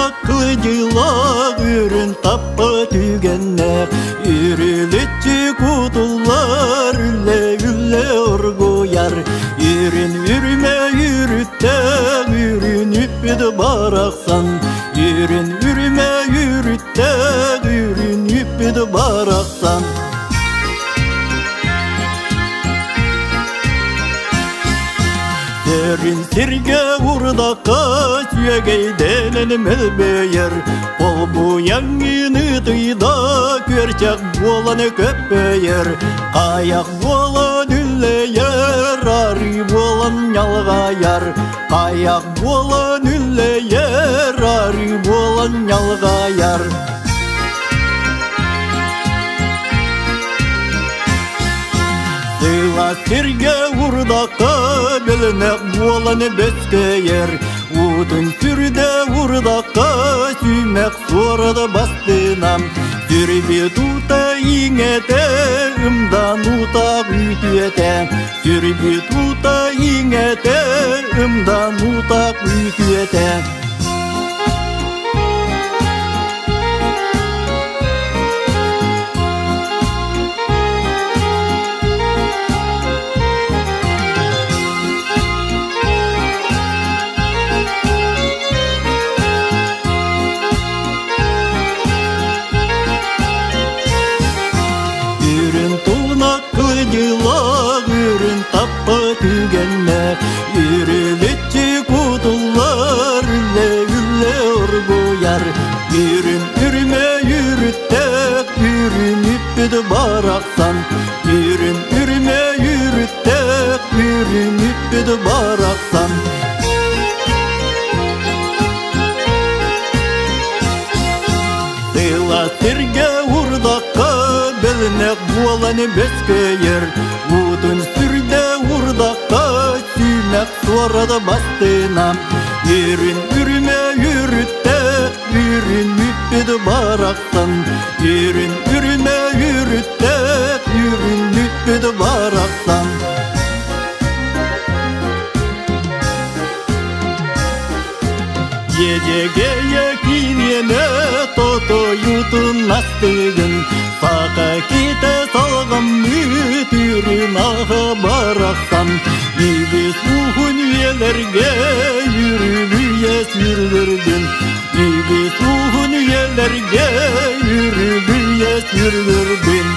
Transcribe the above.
тууна кыдьылаах, үрүн таппа түгэннээх, үрүлүччү кутуллар, үллэ-үллэ оргуйар, үрүн үрүмэ үрүттээх, үрүн үппүт барахсан, үрүн үрүмэ үрүттээх, үрүн үппүт барахсан. Сөрүн сиргэ урдакка сүөгэйдэнэн мөлбөйөр, Холбуйаҥҥын ытыйда күөрчэх буолан көппөйөр, Хайах буолан үллэйэр, арыы буолан ньалҕайар, Хайах буолан үллэйэр, арыы буолан ньалҕайар. Сыла сиргэ урдакка бөлөнөх буолан бөскөйөр, Уутун сүрдэ урдакка сүүмэх суорада бастынам, Сүрби тута иҥэтэ, ымдан утах үтүөтэ, Сүрби тута иҥэтэ, ымдан утах үтүөтэ. Үрүн тууна кыдьылаах, үрүн таппа түгэннээх, үрүлүччү кутуллар, үллэ-үллэ оргуйар, үрүн үрүмэ үрүттээх, үрүн үппүт барахсан, үрүн үрүмэ үрүттээх, үрүн үппүт барахсан. Тыла сиргэ урдакка бөлөнөх буолан бөскөйөр, уутун сүрдэ урдакка сүүмэх суорада бастына, үрүн үрүмэ үрүттэ, үрүн үппүт барахсан, үрүн үрүмэ үрүттэ, үрүн үппүт барахсан. Еде-гее киниэнэ тотоютун астыгын, Саха ките салгаммыт үрүн аҕа барахсан, Үгүс уһун үйэлэргэ үрүлүйэ сүргүрдүн, Үгүс уһун үйэлэргэ үрүлүйэ сүргүрдүн.